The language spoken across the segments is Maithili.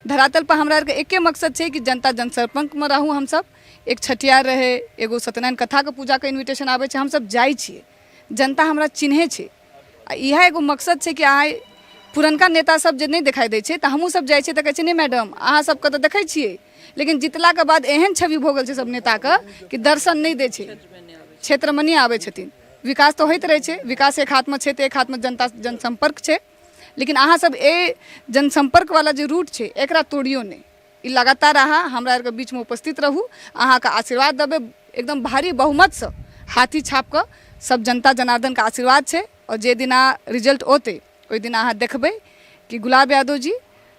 धरातल पर हमरा आरके एके मकसद छै कि जनता जनसम्पर्कमे रहू। हमसब एक छठियार रहै, एगो सत्यनारायण कथाके पूजाके इन्विटेशन आबै छै, हमसब जाइ छियै, जनता हमरा चिन्है छै। आ इएह एगो मकसद छै कि आइ पुरनका नेता सब जे नहि देखाइ दै छै, तऽ हमहूँ सब जाइ छियै तऽ कहै छै, नहि मैडम, अहाँ सबके तऽ देखै छियै, लेकिन जितलाके बाद एहन छवि भऽ गेल छै सब नेताके कि दर्शन नहि दै छै, क्षेत्रमे नहि आबै छथिन। विकास तऽ होइत रहै छै, विकास एक हाथमे छै तऽ एक हाथमे जनता जनसम्पर्क छै, लेकिन अहाँ सब एहि जनसम्पर्कवला जे रूट छै, एकरा तोड़ियौ नहि। ई लगातार अहाँ हमरा आरके बीचमे उपस्थित रहू। अहाँके आशीर्वाद देबै एकदम भारी बहुमतसँ, हाथी छापके सब जनता जनार्दनके आशीर्वाद छै। आओर जे दिना रिजल्ट औतै, ओहि दिना अहाँ देखबै कि गुलाब यादव जी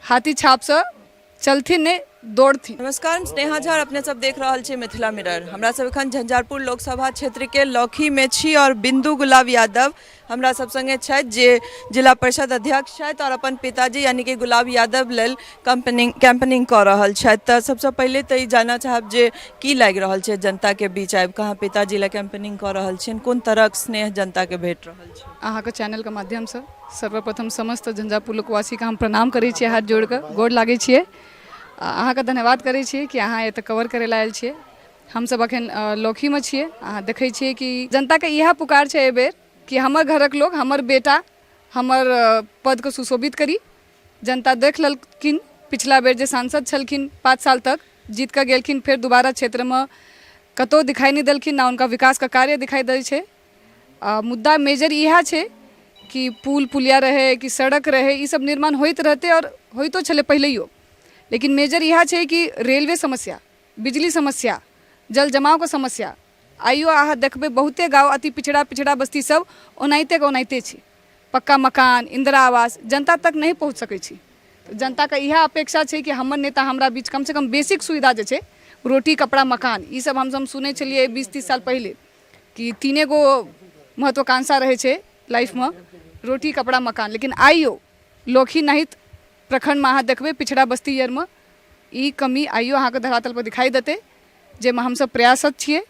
हाथी छापसँ चलथिन नहि, दौड़थिन। नमस्कार, हम स्नेहा झा, अपने सब देख रहल छी मिथिला मिरर। हमरा सब एखन झंझारपुर लोकसभा क्षेत्र के लौखी में छी और बिंदु गुलाब यादव हमरा सब संगे छथि, जे जिला परिषद अध्यक्ष छथि और अपन पिताजी यानी कि गुलाब यादव लेल कैंपेनिंग कऽ रहल छथि। तऽ सबसँ पहिले तऽ ई जानऽ चाहब जे की लागि रहल छै जनता के बीच आबि कऽ अहाँ पिताजी लए कैंपेनिंग कऽ रहल छियनि, कोन तरहक स्नेह जनता के भेट रहल छै? अहाँके चैनलके माध्यमसँ सर्वप्रथम समस्त झंझारपुर लोकवासीके हम प्रणाम करै छियै, हाथ जोड़ि कऽ गोर लागै छियै आ अहाँके धन्यवाद करै छियै कि अहाँ एतऽ कवर करै लए आयल छियै। हमसब अखन लौखीमे छियै। अहाँ देखै छियै कि जनताके इएह पुकार छै एहिबेर कि हमर घरक लोक, हमर बेटा हमर पदके सुशोभित करी। जनता देख लेलखिन पिछला बेर जे सांसद छलखिन, 5 साल तक जीत कऽ गेलखिन, फेर दोबारा क्षेत्रमे कतहु दिखाई नहि देलखिन, ना हुनका विकासके कार्य दिखाई दै छै। आ मुद्दा मेजर इएह छै कि पुल पुलिया रहै कि सड़क रहै, ई सब निर्माण होइत रहतै आओर होइतो छलै पहिलैयो, लेकिन मेजर इएह छै कि रेलवे समस्या, बिजली समस्या, जल जमावके समस्या। आइयो अहाँ देखबै बहुते गाँव अति पिछड़ा पिछड़ा बस्ती सब ओनाहितेके ओनाहिते छै। पक्का मकान, इन्दिरा आवास जनता तक नहि पहुँच सकै छै। तऽ जनताके इएह अपेक्षा छै कि हमर नेता हमरा बीच कमसँ कम बेसिक सुविधा जे छै, रोटी, कपड़ा, मकान, ई सब हमसब सुनै छलियै 20-30 साल पहिले कि तीने गो महत्वाकांक्षा रहै छै लाइफमे, रोटी, कपड़ा, मकान। लेकिन आइयो लौखी नाहित प्रखण्डमे अहाँ देखबै पिछड़ा बस्ती आरमे ई कमी आइयो अहाँके धरातलपर दिखाई देतै, जाहिमे हमसब प्रयासरत छियै।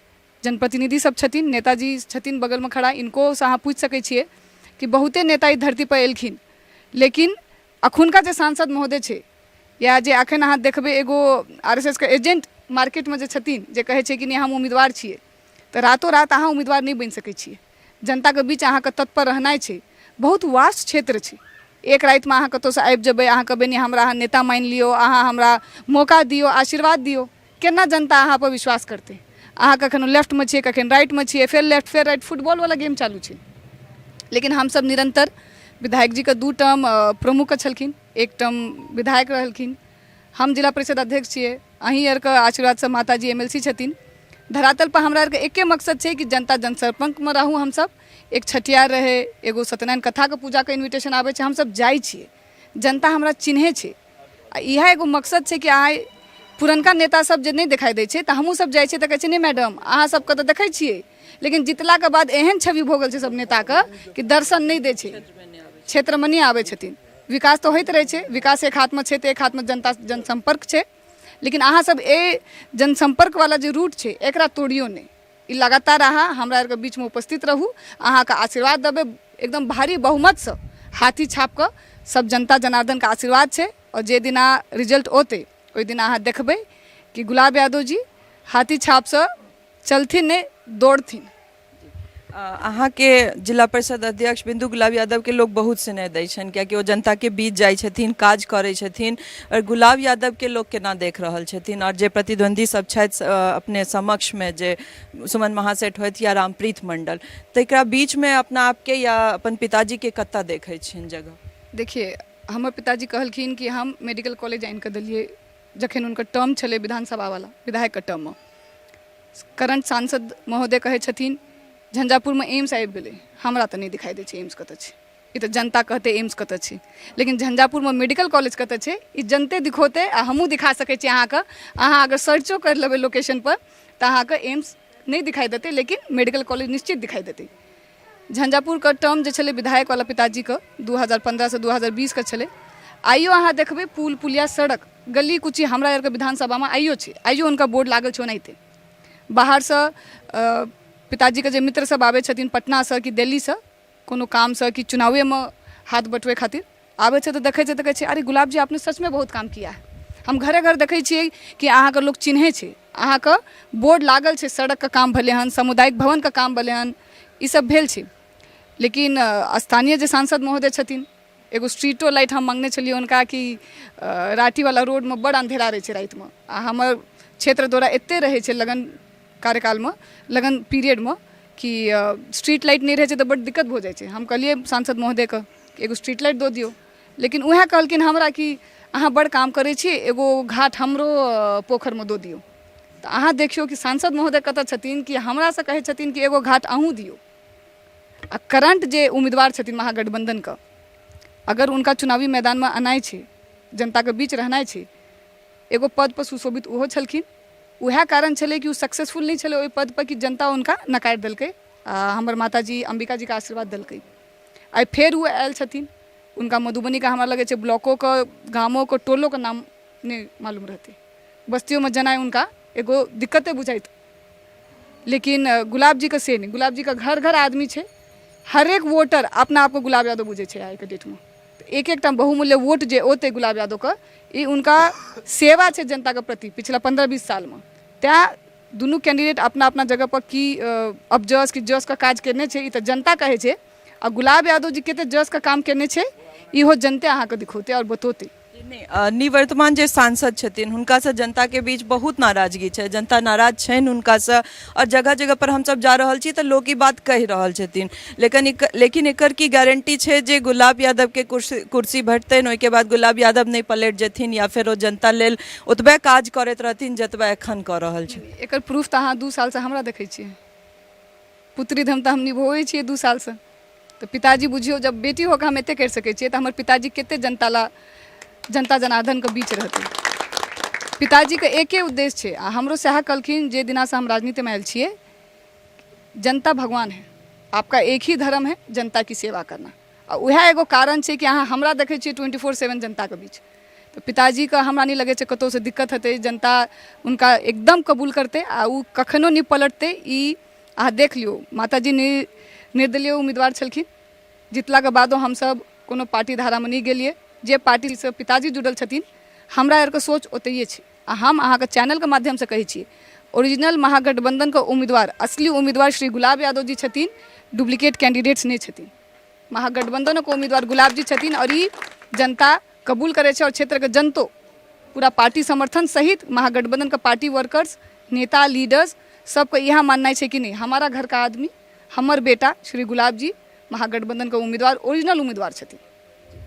जनप्रतिनिधि सब छथिन, नेताजी छथिन बगलमे खड़ा, इनकोसँ अहाँ पूछि सकै छियै कि बहुते नेता ई धरतीपर एलखिन, लेकिन अखुनका जे सांसद महोदय छै या जे अखन अहाँ देखबै एगो आर एस एस के एजेंट मार्केटमे जे छथिन, जे कहै छै कि नहि, हम उम्मीदवार छियै, तऽ रातो रात अहाँ उम्मीदवार नहि बनि सकै छियै। जनताके बीच अहाँके तत्पर रहनाइ छै। बहुत वास्ट क्षेत्र छै। एक रातिमे अहाँ कतहुसँ आबि जेबै, अहाँ कहबै, नहि, हमरा अहाँ नेता मानि लियौ, अहाँ हमरा मौका दियौ, आशीर्वाद दियौ, केना जनता अहाँपर विश्वास करतै? अहाँ कखनो लेफ्टमे छियै, कखन राइटमे छियै, फेर लेफ्ट, फेर राइट, फुटबॉलवला गेम चालू छै। लेकिन हमसब निरन्तर विधायक जीके 2 टर्म प्रमुखके छलखिन, एक टर्म विधायक रहलखिन, हम जिला परिषद अध्यक्ष छियै, अहीं आरके आशीर्वादसँ माताजी एम एल सी छथिन। धरातल पर हमरा आरके एके मकसद छै कि जनता जनसम्पर्कमे रहू। हमसब एक छठियार रहै, एगो सत्यनारायण कथाके पूजाके इन्विटेशन आबै छै, हमसब जाइ छियै, जनता हमरा चिन्है छै। आ इएह एगो मकसद छै कि आइ पुरनका नेता सब जे नहि देखाइ दै छै, तऽ हमहूँ सब जाइ छियै तऽ कहै छै, नहि मैडम, अहाँ सबके तऽ देखै छियै, लेकिन जितलाके बाद एहन छवि भऽ गेल छै सब नेताके कि दर्शन नहि दै छै, क्षेत्रमे नहि आबै छथिन। विकास तऽ होइत रहै छै, विकास एक हाथमे छै तऽ एक हाथमे जनता जनसम्पर्क छै, लेकिन अहाँ सब एहि जनसम्पर्कवला जे रूट छै, एकरा तोड़ियौ नहि। ई लगातार अहाँ हमरा आरके बीचमे उपस्थित रहू। अहाँके आशीर्वाद देबै एकदम भारी बहुमतसँ, हाथी छापके सब जनता जनार्दनके आशीर्वाद छै। आओर जे दिना रिजल्ट औतै, ओहि दिना अहाँ देखबै कि गुलाब यादव जी हाथी छापसँ चलथिन नहि, दौड़थिन। अहाँके जिला परिषद अध्यक्ष बिंदु गुलाब यादवके लोक बहुत स्नेह दै छनि, कियाकि ओ जनताके बीच जाइ छथिन, काज करै छथिन। आओर गुलाब यादवके लोक केना देख रहल छथिन? आओर जे प्रतिद्वंदी सब छथि अपने समक्षमे, जे सुमन महासेठ होथि या रामप्रीत मंडल, तकरा बीचमे अपना आपके या अपन पिताजीके कतऽ देखै छियनि जगह? देखिए, हमर पिताजी कहलखिन कि हम मेडिकल कॉलेज आनि कऽ देलियै जखन हुनकर टर्म छलै विधानसभावला, विधायकके टर्ममे। करंट सांसद महोदय कहै छथिन झंझारपुरमे एम्स आबि गेलै। हमरा तऽ नहि दिखाई दै छै एम्स कतऽ छै। ई तऽ जनता कहतै एम्स कतऽ छै, लेकिन झंझारपुरमे मेडिकल कॉलेज कतऽ छै, ई जनते दिखौतै आ हमहूँ दिखा सकै छी अहाँके। अहाँ अगर सर्चो करि लेबै लोकेशनपर तऽ अहाँके एम्स नहि दिखाई देतै, लेकिन मेडिकल कॉलेज निश्चित दिखाई देतै। झंझारपुरके टर्म जे छलै विधायकवला पिताजीके, 2015सँ 2020के छलै। आइयो अहाँ देखबै पुल पुलिया, सड़क, गली कुची हमरा आरके विधानसभामे आइयो छै, आइयो हुनका बोर्ड लागल छै ओनाहिते। बाहरसँ पिताजीके जे मित्र सब आबै छथिन पटनासँ कि दिल्लीसँ, कोनो कामसँ कि चुनावेमे हाथ बटबै खातिर आबै छै, तऽ देखै छै तऽ कहै छै, अरे गुलाब जी, आपने सच में बहुत काम किया है। हम घरे घर देखै छियै कि अहाँके लोक चिन्है छै, अहाँके बोर्ड लागल छै, सड़कके काम भेलै हन, सामुदायिक भवनके काम भेलै हन, ई सब भेल छै। लेकिन स्थानीय जे सांसद महोदय छथिन, एगो स्ट्रीटो लाइट हम मङ्गने छलियै हुनका कि राँटीवला रोडमे बड़ अन्धेरा रहै छै रातिमे, आ हमर क्षेत्र दौरा एते रहै छै लगन कार्यकालमे, लगन पीरियडमे कि स्ट्रीट लाइट नहि रहै छै तऽ बड्ड दिक्कत भऽ जाइ छै। हम कहलियै सांसद महोदयके कि एगो स्ट्रीट लाइट दऽ दियौ, लेकिन उएह कहलखिन हमरा कि अहाँ बड़ काम करै छी, एगो घाट हमरो पोखरिमे दऽ दियौ। तऽ अहाँ देखियौ कि सांसद महोदय कतऽ छथिन कि हमरासँ कहै छथिन कि एगो घाट अहूँ दियौ। आ करंट जे उम्मीदवार छथिन महागठबंधनके, अगर हुनका चुनावी मैदानमे अनाइ छै, जनताके बीच रहनाइ छै, एगो पद पर सुशोभित ओहो छलखिन, उएह कारण छलै कि ओ सक्सेसफुल नहि छलै ओहि पद पर कि जनता हुनका नकारि देलकै आ हमर माताजी अम्बिकाजीके आशीर्वाद देलकै। आइ फेर ओ आयल छथिन, हुनका मधुबनीके हमरा लगै छै ब्लॉकोके, गामोके, टोलोके नाम नहि मालूम रहतै, बस्तियोमे जेनाइ हुनका एगो दिक्कते बुझाइत। लेकिन गुलाब जीके से नहि, गुलाब जीके घर घर आदमी छै, हरेक वोटर अपना आपके गुलाब यादव बुझै छै आइके डेटमे। तऽ एक एकटा बहुमूल्य वोट जे औतै गुलाब यादवके, ई हुनका सेवा छै जनताके प्रति पिछला 15-20 सालमे। तैँ दुनू कैंडिडेट अपना अपना जगह पर की अपजस कि जसके काज केने छै ई तऽ जनता कहै छै, आ गुलाब यादव जी कते जसके काम केने छै इहो जनते अहाँके दिखौतै आओर बतौतै। नहि, निवर्तमान जे सांसद छथिन हुनकासँ जनताके बीच बहुत नाराजगी छै, जनता नाराज छनि हुनकासँ, आओर जगह जगह पर हमसब जा रहल छी तऽ लोक ई बात कहि रहल छथिन। लेकिन एकर की गारंटी छै जे गुलाब यादवके कुर्सी भेटतनि, ओहिके बाद गुलाब यादव नहि पलटि जेथिन या फेर ओ जनता लेल ओतबे काज करैत रहथिन जतबे एखन कऽ रहल छथिन? एकर प्रूफ तऽ अहाँ 2 सालसँ हमरा देखै छियै, पुत्री धर्म तऽ हम निभबै छियै 2 सालसँ। तऽ पिताजी बुझियौ जब बेटी होके हम एते करि सकै छियै तऽ हमर पिताजी कते जनता ला, जनता जनार्दनके बीच रहतै। पिताजीके एके उद्देश्य छै, आ हमरो सएह कहलखिन जे दिनासँ हम राजनीतिमे आयल छियै, जनता भगवान है, आपका एक ही धर्म है जनता की सेवा करना। आ उएह एगो कारण छै कि अहाँ हमरा देखै छियै 24/7 जनताके बीच। तऽ पिताजीके हमरा नहि लगै छै कतहुसँ दिक्कत हेतै, जनता हुनका एकदम कबूल करतै आ ओ कखनो नहि पलटतै। ई अहाँ देख लियौ, माताजी निर्दलीय उम्मीदवार छलखिन, जितलाके बादो हमसब कोनो पार्टी धारामे नहि गेलियै, जे पार्टीसँ पिताजी जुड़ल छथिन हमरा आरके सोच ओतहिए छै। आ हम अहाँके चैनलके माध्यमसँ कहै छी, ओरिजिनल महागठबंधनके उम्मीदवार, असली उम्मीदवार श्री गुलाब यादव जी छथिन, डुप्लीकेट कैंडिडेट्स नहि छथिन। महागठबंधनके उम्मीदवार गुलाब जी छथिन और ई जनता कबूल करै छै, और क्षेत्रके जनतो पूरा पार्टी समर्थन सहित महागठबंधनके पार्टी वर्कर्स, नेता, लीडर्स सबके इएह माननाइ छै कि नहीं, हमारा घर का आदमी, हमर बेटा श्री गुलाब जी महागठबंधनके उम्मीदवार, ओरिजिनल उम्मीदवार छथिन।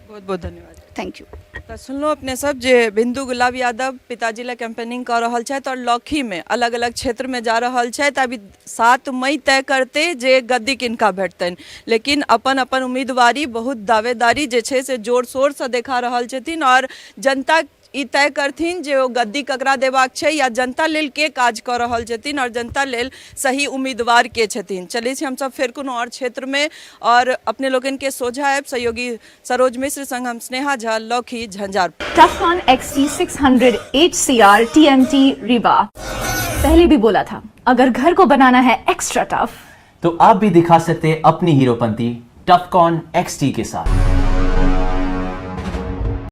बहुत बहुत धन्यवाद। Thank you. तऽ सुनलहुँ अपने सब जे बिंदु गुलाब यादव पिताजी लए कैंपेनिंग कऽ रहल छथि और लौखीमे अलग अलग क्षेत्रमे जा रहल छथि। अभी 7 मई तय करतै जे गद्दी किनका भेटतनि, लेकिन अपन अपन उम्मीदवारी बहुत दावेदारी जे छै से जोर शोरसँ देखा रहल छथिन और जनता ई तय करथिन जे ओ गद्दी ककरा देबाक छै या जनता लेल के काज कऽ रहल छथिन और जनता लेल सही उम्मीदवार के छथिन। चलै छी हमसब फेर कोनो आओर क्षेत्रमे और अपने लोकनिके सोझा आयब। सहयोगी सरोज मिश्र संग हम Sneha Jha, लौखी, Jhanjharpur. Tufcon XT600 HCR TMT Rewa। पहले भी बोला था, अगर घर को बनाना है एक्स्ट्रा टफ तो आप भी दिखा सकते हैं अपनी हीरोपंती टफकॉन XT के साथ।